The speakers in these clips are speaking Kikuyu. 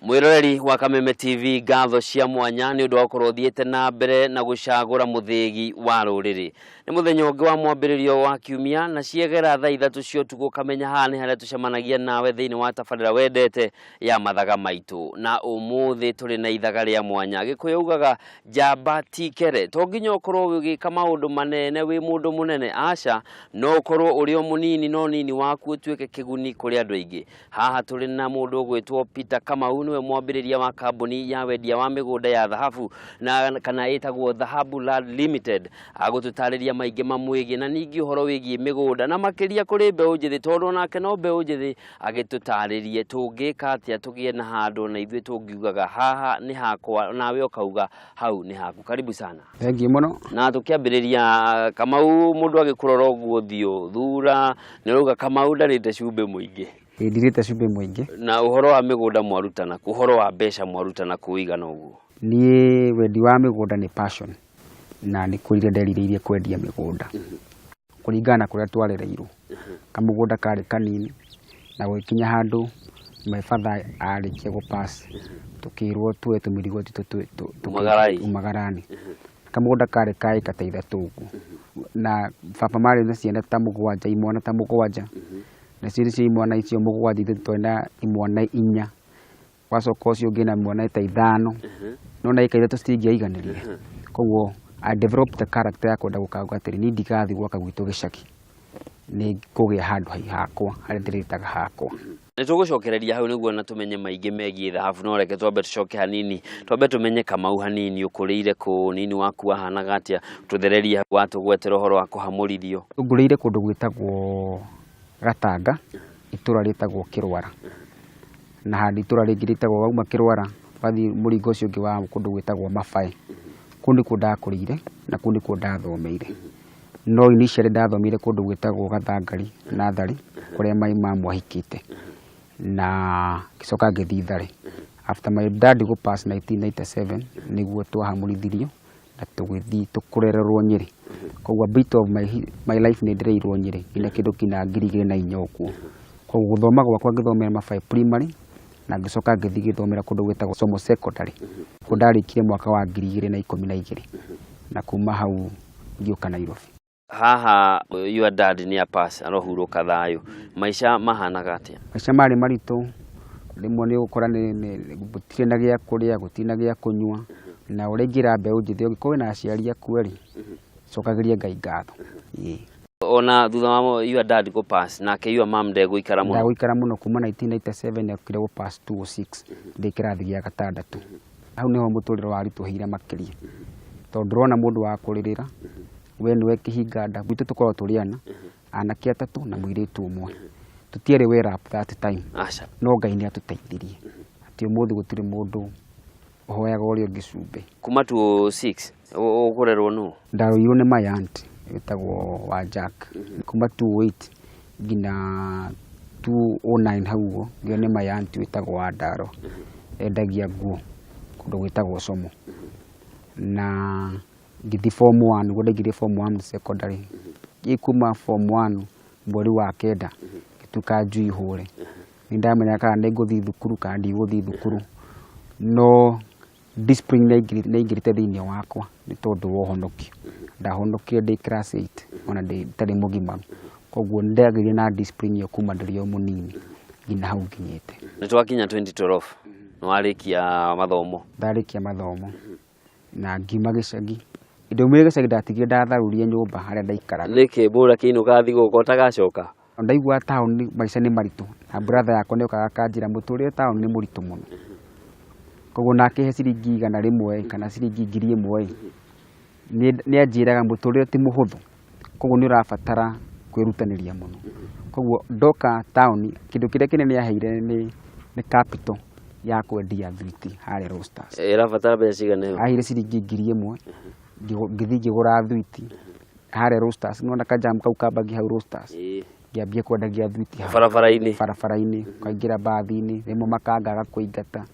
Mwiroreri wa Kameme TV, ngatho cia mwanya nĩ ũndũ wa gũkorwo ũthiĩte na mbere na gũcagũra mũthĩgi wa rũrĩrĩ. Nĩ mũthenya ũngĩ wa mwambĩrĩrio wa kiumia na ciegera thaa 3 cia ũtukũ ũkamenya haha nĩ harĩa tũcemanagia nawe thĩinĩ wa tabarĩra wendete ya mathaga maitũ. Na ũmũthĩ tũrĩ na ithaga rĩa mwanya. Gĩkũyũ ugaga njamba ti kere. To nginya ũkorwo ũgĩka maũndũ manene wĩ mũndũ mũnene, aca, no ũkorwo ũrĩ o mũnini no nini waku ũtuĩke kĩguni kũrĩ andũ aingĩ. Haha tũrĩ na mũndũ ũgwĩtwo Peter Kamau, nĩwe mwambĩrĩria wa kambuni ya wendia wa mĩgũnda ya thahabu na kana ĩtagwo Dhahabu Land Limited. Agũtũtarĩria maingĩ mamwĩgiĩ na ningĩ ũhoro wĩgiĩ mĩgũnda na makĩria kũrĩ mbeũ njĩthĩ, tondũ onake no mbeũ njĩthĩ, agĩtũtarĩrie tũngĩka atĩa tũgĩe na handũ na ithuĩ tũngiugaga haha nĩ hakwa, nawe ũkauga hau nĩ haku. Karibu sana. Thengiũ mũno. Na tũkĩambĩrĩria, Kamau, mũndũ agĩkũrora ũguo ũthiũ thura nĩ ũrauga Kamau ndarĩte cumbĩ mũingĩ. Ĩ, ndirĩte cumbĩ mũingĩ. Na ũhoro wa mĩgũnda mwarutana kũ? Ũhoro wa mbeca mwarutana kũ ũigana ũguo? Niĩ wendi wa mĩgũnda nĩ passion, na nĩ kũrire nderirĩirie kwendia mĩgũnda kũringana na kũrĩa twarereirwo. Kamũgũnda karĩ kanini na gũgĩkinya handũ my father arĩkia gũ pass, tũkĩrwo tuoe tũmĩrigo twitũ Umagarani. Umagarani. Kamũgũnda karĩ ka ĩka ta 3 ũguo, na baba marĩ na ciana ta 7, imwana ta 7, na ciĩ imwana icio 7 ithuĩ twarĩ na imwana 4, wacoka ũcio ũngĩ na mwana ta 5, no na ĩka 3 citingĩaiganĩrire. Koguo I developed the character ya kwenda gũkauga atĩrĩ, niĩ ndigathiĩ gwaka gwitũ gĩcagi, nĩ ngũgĩa handũ hakwa harĩa ndĩrĩtaga hakwa. Nĩ tũgũcokereria hau nĩguo na tũmenye maingĩ megiĩ thahabu, no reke twambe tũcoke hanini, twambe tũmenye Kamau hanini, ũkũrĩire kũ, nini waku wahanaga atĩa, tũthererie hau watũgwetera ũhoro wa kũhamũrithio. Ngũrĩire kũndũ gwĩtagwo Gatanga, itũra rĩtagwo Kĩrwara, na handũ itũra rĩngĩ rĩtagwo, wauma Kĩrwara wathiĩ mũringo ũcio ũngĩ wa kũndũ gwĩtagwo Mabae. Kũu nĩkuo ndakũrĩire na kũu nĩkuo ndathomeire. No initially ndathomeire kũndũ gwĩtagwo Gathangari natharĩ, kũrĩa my mum ahikĩte, na ngĩcoka ngĩthiĩ Thare. After my dad gũ pass 1997 nĩguo twahamũrithirio na tũgĩthiĩ kũrererwo Nyĩrĩ. Koguo a bit of my life nĩ ndereirwo Nyĩrĩ nginya kĩndũ kinya 2004 ũguo. Koguo gũthoma gwakwa ngĩthomera Mabae Primary na ngĩcoka ngĩthiĩ gĩthomera kũndũ gwĩtagwo Somo Secondary, kũu ndarĩkirie mwaka wa 2012, na kuma hau ngĩũka Nairobi. Haha your dad nĩ a pass, arohurũka thayũ. Maica mahanaga atĩa? Maica marĩ maritũ, rĩmwe nĩ ũgũkora gũtirĩ na gĩa kũrĩa, gũtirĩ na gĩa kũnyua, na ũrĩa ingĩra mbeũ njĩthĩ, ũngĩkorwo wĩna aciari aku rĩ, cokagĩria Ngai ngatho. Ĩĩ. Ona thutha wa your dad gũ pass, nake your mom ndegũikara mũno? Ndagũikara mũno, kuma 1997 okire gũ pass 206 ndĩ kĩrathi gĩa gatandatũ. Hau nĩho mũtũrĩre waritũhĩire makĩria, tondũ ndũrona mũndũ wa kũrĩrĩra, we nĩwe kĩhinga nda. Gwitũ tũkoragwo tũrĩ ana, anake 3 na mũirĩtu ũmwe. Tũtiarĩ well up that time, Aca. no Ngai nĩ atũteithirie atĩ ũmũthĩ gũtirĩ mũndũ ũhoyaga ũrĩa ũngĩ cumbĩ. Kuma 206 ũkũrerwo nũ? Ndarorirwo nĩ my aunt wĩtagwo wa Jack. Kuma 208 nginya 209 hau ũguo, ngĩo nĩ my aunt wĩtagwo wa Ndaro, endagia nguo kũndũ gwĩtagwo Somo. Na ngĩthiĩ form 1, nĩguo ndaingĩrire form 1 secondary. Ĩ kuma form 1 mweri wa 9 ngĩtuĩka njui hũre. Nĩ ndamenyaga kana nĩ ngũthiĩ thukuru kana ndigũthiĩ thukuru, no discipline nĩ yaingĩrĩte thĩinĩ wakwa nĩ tondũ wa ũhonokio. Ndahonokire ndĩ class 8 ona itarĩ mũgimaru. Koguo nĩ ndagĩire na discipline ĩyo kuma ndĩrĩ o mũnini nginya hau nginyĩte. Nĩ twakinya 2012, nĩ warĩkia mathomo? Ndarĩkia mathomo na ngiuma gĩcagi. Ndaumire gĩcagi ndatigire ndatharũria nyũmba harĩa ndaikaraga. Nĩkĩ mbũra kĩinũka thigũkũ ũtagacoka? Ndaiguaga taũni maica nĩ maritũ, na brother yakwa nĩ okaga akanjĩra mũtũrĩre taũni nĩ mũritũ mũno. Koguo ona akĩhe ciringi 100 kana ciringi 1000, nĩ anjĩraga mũtũrĩre ti mũhũthũ, koguo nĩ ũrabatara kwĩrutanĩria mũno. Koguo ndoka taũni kĩndũ kĩrĩa kĩnene aheire nĩ capital ya kwendia thwiti harĩa Roasters. Ĩrabatara mbeca cigana ĩyo? Aheire ciringi 1000, ngĩthiĩ ngĩgũra thwiti harĩa Roasters, nĩwona kajamu kau kambagia hau Roasters? Ĩĩ. Ngĩambia kwendagia thwiti hau Barabara-inĩ. Barabara-inĩ, ũkaingĩra mbathi-inĩ, rĩmwe makanga agakũingata,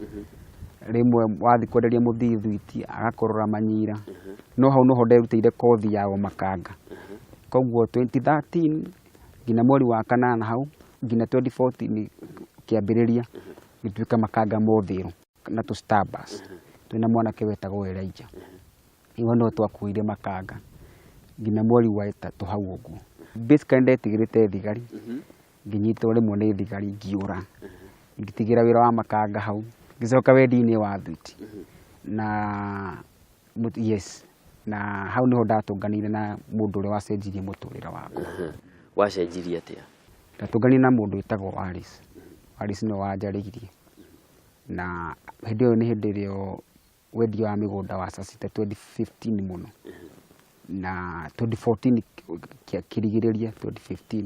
rĩmwe wathiĩ kwenderia mũthii thwiti agakũrora manyira. No hau noho nderutĩire kothi ya ũmakanga. Koguo 2013 nginya mweri wa kanana hau nginya 2014 kĩambĩrĩria ngĩtuĩka makanga Mũthĩrũ na tũ Starbus twĩna mwanake wetagwo Elijah. Rĩu no twakuire makanga nginya mweri wa ĩtatũ hau ũguo. Basically ndetigĩrĩte thigari, ngĩnyitwo rĩmwe nĩ thigari ngiũra, ngĩtigĩra wĩra wa makanga hau, ngĩcoka wendi-inĩ wa thwiti na yes, na hau niho ndatũnganire na mũndũ ũrĩa wacenjirie mũtũrĩre wakwa. Wacenjirie atĩa? Ndatũnganire na mũndũ wĩtagwo Wallace. Wallace nĩwe wanjarĩirie, na hĩndĩ ĩyo nĩ hĩndĩ ĩrĩa wendia wa mĩgũnda wacacĩte 2015 mũno na 2014 kĩrigĩrĩria 2015,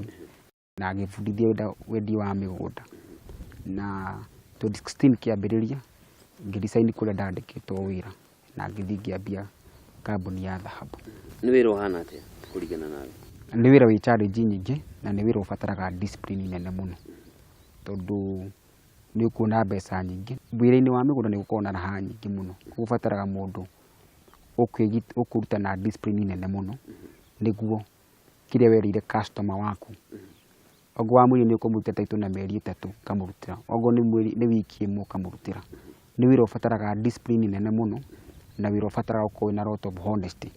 na agĩbundithia wendia wa mĩgũnda, na 2016 kĩambĩrĩria ngĩ resign kũrĩa ndandĩkĩtwo wĩra na ngĩthiĩ ngĩambia kambuni ya Dhahabu. Nĩ wĩra ũhana atĩa kũringana nawe? Nĩ wĩra wĩ challenge nyingĩ na nĩ wĩra ũbataraga discipline nene mũno, tondũ nĩ ũkuona mbeca nyingĩ wĩra-inĩ wa mĩgũnda, nĩ gũkoragwo na raha nyingĩ mũno. Koguo ũbataraga mũndũ ũkũruta na discipline nene mũno nĩguo kĩrĩa werĩire customer waku, okorwo wamwĩrire nĩ ũkũmũrutĩra title na mĩeri 3, ũkamũrutĩra, okorwo nĩ mweri, nĩ wiki 1, ũkamũrutĩra. Nĩ wĩra ũbataraga discipline nene mũno na wĩra ũbataraga ũkorwo wĩna lot of honesty,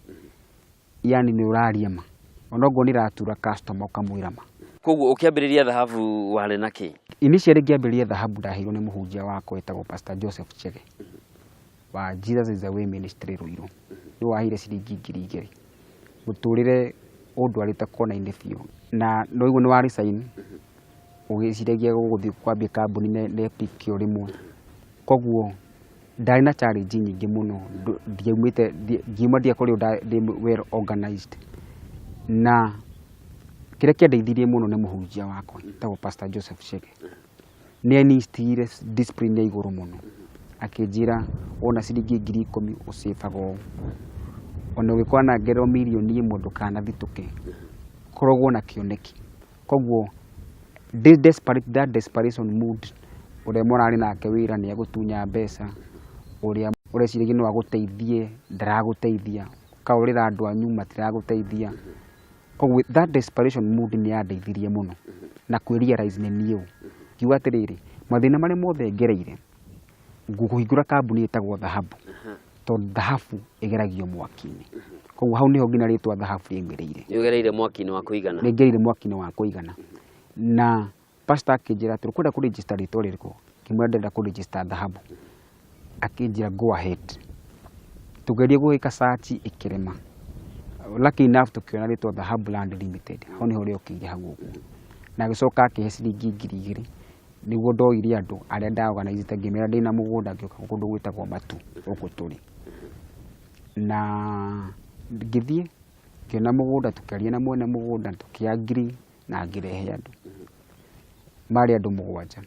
yani nĩ ũraria ma onokorwo nĩ ĩratura customer, ũkamwĩra ma. Koguo ũkĩambĩrĩria Dhahabu warĩ na kĩ? Initially ngĩambĩrĩria Dhahabu ndaheirwo nĩ mũhunjia wakwa wĩtagwo Pastor Joseph Chege wa Jesus is the Way Ministry Ruiru. Nĩ waheire ciringi 2000. Mũtũrĩre ũndwarĩte kona-inĩ biũ, na no nĩ wa resign ũgĩciragia gũthiĩ kwambia kambuni na ĩpick o rĩmwe. Koguo ndarĩ na challenge nyingĩ mũno. Ndiaumĩte ngiuma, ndiakorirwo ndĩ well organized, na kĩrĩa kĩandeithirie mũno nĩ mũhunjia wakwa wĩtagwo Pastor Joseph Chege. Nĩ aninstillire discipline ya igũrũ mũno, akĩnjĩra wona ciringi 10,000 ũcĩbaga ũũ, ona ũgĩkorwo nangerwo 1 million ndũkanathitũke, koragwo na kĩoneki. Koguo ndĩ desperate, that desperation mood, ũrĩa mũrarĩ nake wĩra nĩ agũtunya mbeca, ũrĩa ũreciragia no agũteithie ndaragũteithia, ũkaũrĩra andũ anyu matiragũteithia. Koguo that desperation mood nĩ yandeithirie mũno na kwĩ realize nĩ niĩ ũ, ngiuga atĩrĩrĩ, mathĩna marĩa mothe ngereire, ngũhingũra kambuni ĩtagwo Dhahabu, tondũ dhahabu ĩgeragio mwaki-inĩ. Koguo hau nĩho nginya rĩtwa Dhahabu rĩaumĩrĩire. Nĩ ũgereire mwaki-inĩ wa kũigana. Nĩ ngereire mwaki-inĩ wa kũigana, na pastor akĩnjĩra atĩ ũkwenda kũ register rĩtwa rĩrĩkũ? Ngĩmwĩra ndĩrenda kũ register Dhahabu. Akĩnjĩra go ahead. Tũgerie gwĩka search ĩkĩrema. Lucky enough tũkĩona rĩtwa Dhahabu Land Limited, hau nĩho rĩokĩire hau ũguo, na agĩcoka akĩhe ciringi 2000 nĩguo ndoire andũ arĩa ndaorganizĩte, ngĩmera ndĩna mũgũnda, ngĩũka kũndũ gwĩtagwo Matu gũkũ tũrĩ, na ngĩthiĩ ngĩona mũgũnda, tũkĩaria na mwene mũgũnda, tũkĩ agree na ngĩrehe andũ, marĩ andũ mũgwanja.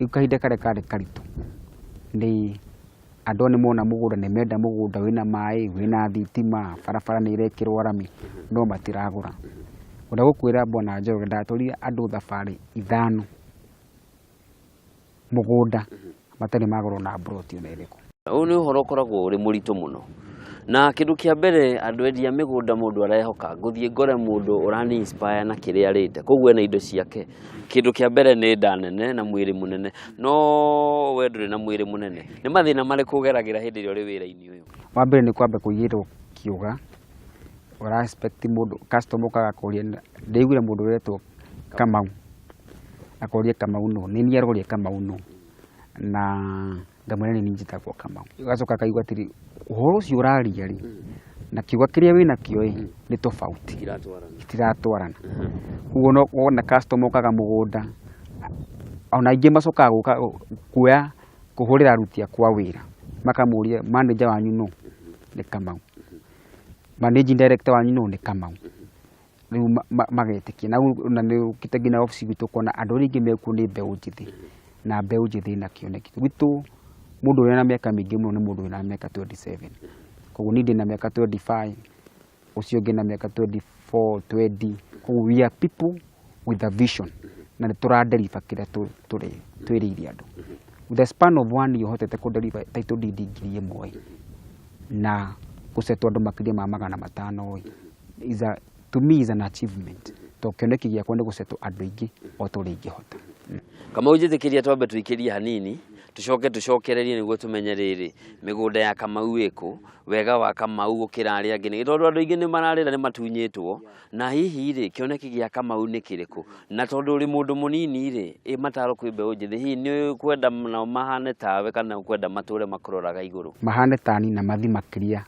Rĩu kahinda karĩa karĩ karitũ nĩ andũ aya nĩ mona mũgũnda, nĩ menda mũgũnda wĩna maĩ, wĩna thitima, barabara nĩ ĩrekĩrwo rami, no matiragũra. Ngwenda gũkwĩra bwana Njoroge, ndatwarire andũ thabarĩ ithano mũgũnda matarĩ magũrwo na mburoti ona ĩrĩkũ. Ũyũ nĩ ũhoro ũkoragwo ũrĩ mũritũ mũno, na kĩndũ kĩa mbere andũ endia mĩgũnda, mũndũ arehoka ngũthiĩ ngore mũndũ ũrani inspire na kĩrĩa arĩte, koguo ena indo ciake. Kĩndũ kĩa mbere nĩ nda nene na mwĩrĩ mũnene, no we ndũrĩ na mwĩrĩ mũnene. Nĩ mathĩna marĩkũ ũgeragĩra hĩndĩ ĩrĩa ũrĩ wĩra-inĩ ũyũ? Wa mbere nĩ kwamba kũigĩrwo kiuga ũra expect mũndũ, customer ũkaga kũria, ndĩiguire mũndũ ũretwo Kamau, akoria Kamau nũ, nĩ niĩ aroria Kamau nũ, na ngamwĩra nĩ niĩ njĩtagwo Kamau. Agacoka akaigua atĩrĩ, ũhoro ũcio ũraria rĩ na kiuga kĩrĩa wĩnakĩo ĩ nĩ tofauti, itiratwarana. Koguo no wona customer okaga mũgũnda, ona aingĩ macokaga gũka kuoya kũhũrĩra aruti akwa wĩra, makamũria manager wanyu nũ? Nĩ Kamau. Managing director wanyu nũ? Nĩ Kamau. Rĩu magetĩkia na nĩ ũkĩte nginya obici gwitũ ũkona andũ arĩa aingĩ mekuo nĩ mbeũ njĩthĩ, na mbeũ njĩthĩ ĩna kĩoneki. Gwitũ mũndũ ũrĩa wĩna mĩaka mĩingĩ mũno nĩ mũndũ wĩna mĩaka 27. Koguo niĩ ndĩna mĩaka 25, ũcio ũngĩ na mĩaka 24. 4 20. Koguo we are people with a vision na nĩ tũra deliver kĩrĩa twĩrĩire andũ. With the span of one year ũhotete kũ deliver title deed 1000 ĩ, na gũcetwo andũ makĩria ma 500 ĩ, is a, to me is an achievement, tondũ kĩoneki gĩakwa nĩ gũcetwo andũ aingĩ o ta ũrĩa ingĩhota. Kamau, njĩtĩkĩria twambe tũikĩrie hanini, tũcoke tũcokererie nĩguo tũmenye rĩrĩ, mĩgũnda ya Kamau ĩkũ, wega wa Kamau gũkĩra arĩa angĩ nĩ tondũ andũ aingĩ nĩ mararĩra nĩ matunyĩtwo, na hihi rĩ, kĩoneki gĩa Kamau nĩ kĩrĩkũ? Na tondũ ũrĩ mũndũ mũnini rĩ, ĩ mataro kwĩ mbeũ njĩthĩ, hihi nĩ ũkwenda nao mahane tawe kana ũkwenda matũre makũroraga igũrũ? Mahane tani na mathi makĩria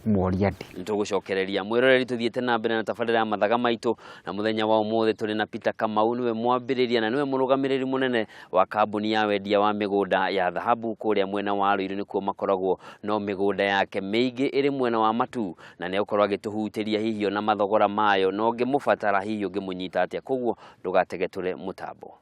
moria ndĩ. Nĩtũgũcokereria mwĩroreri, tũthiĩte na mbere na tabarĩra ya mathaga maitũ, na mũthenya wa ũmũthĩ tũrĩ na Peter Kamau, nĩwe mwambĩrĩria na nĩwe mũrũgamĩrĩri mũnene wa kambuni ya wendia wa mĩgũnda ya thahabu kũrĩa mwena wa Ruiru nĩkuo makoragwo, no mĩgũnda yake mĩingĩ ĩrĩ mwena wa Matuu, na nĩ egũkorwo agĩtũhutĩria hihi ona mathogora mayo, na ũngĩmũbatara hihi ũngĩmũnyita atĩa. Koguo ndũgategetũre mũtambo.